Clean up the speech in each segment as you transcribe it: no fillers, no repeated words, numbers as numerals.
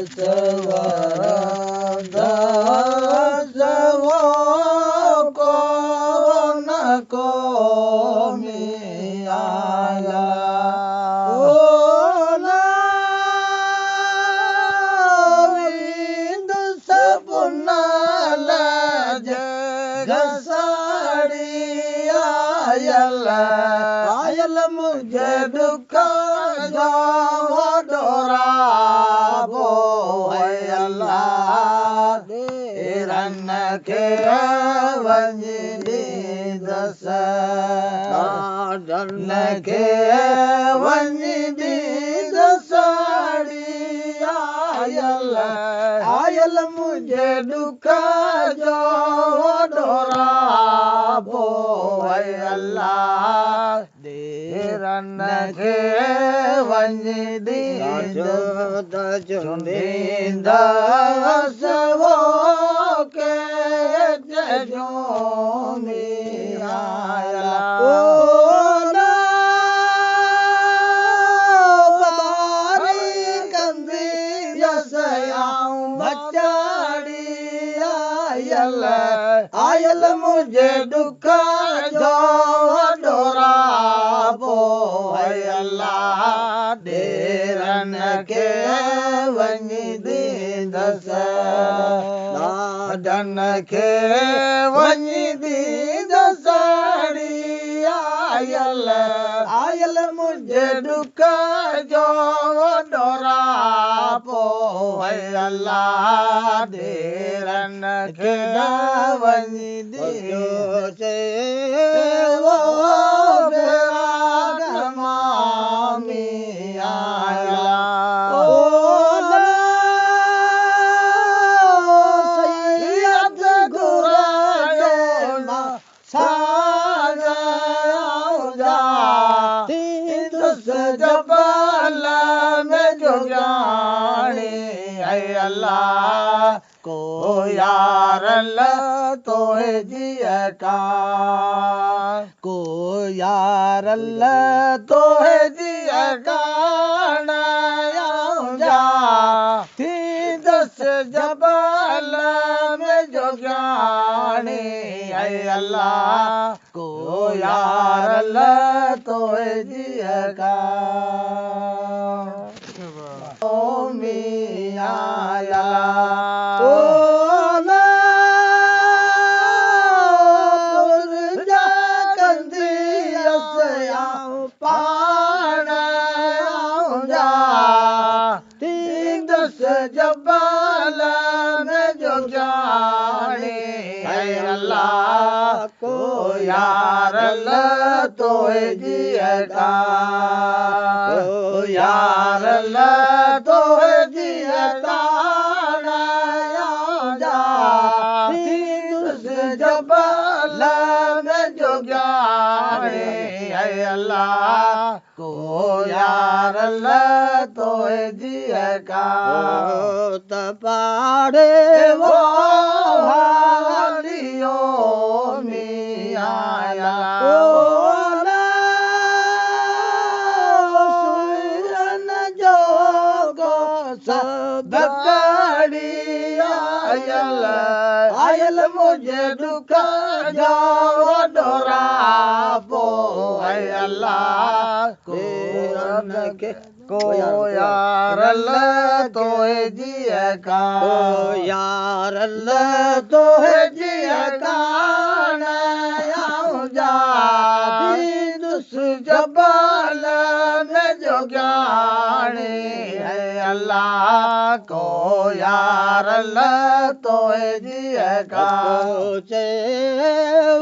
ورندس وو ڪو نه ڪو ميان ويندس پنهل جي گساڙي آيل آيل منهنجي ڏک جو ڏورابو اي الله ڏيرن کي وڃي ڏيندس ڏاڏن کي وڃي ڏيندس اڙي آيل آيل منهنجي ڏک جو ڏورابو اي الله ڏيرن کي وڃي ڏيندس وو ڪيچ جون آيل منهنجي ڏک جو ڏورابو اي الله ڏيرن کي وڃي ڏيندس ڏاڏن کي وڃي ڏيندس اڙي آيل آيل منهنجي ڏک جو ڏوراپو اي الله ڏيرن کي وڃي ڏيندس ڪو يار توهي جيء ڪاڻ ڪو يار توهي جيء ڪاڻ آئون جا ٿيندس جبل ۾ جوڳياڻي اي الله ڪو يار توهي جيء ڪاڻ. يار توهي جيء ڪاڻ آئون جا ٿيندس جبل ۾ جوڳياڻي اي الله ڪو يار توهي جيء ڪاڻ ته پاڙي وو هاليو ميان آيل منهنجي ڏک جو ڏوراپو اي الله ڪو يار توهي جيء ڪاڻ يار توهي جيء ڪاڻ آئون جا ٿيندس جبل ۾ جوڳياڻي اي الله ڪو يار توهي جيء ڪاڻ چئي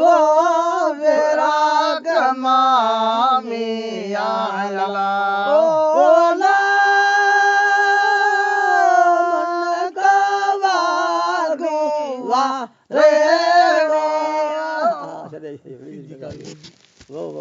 ويراڳ مامي آيل.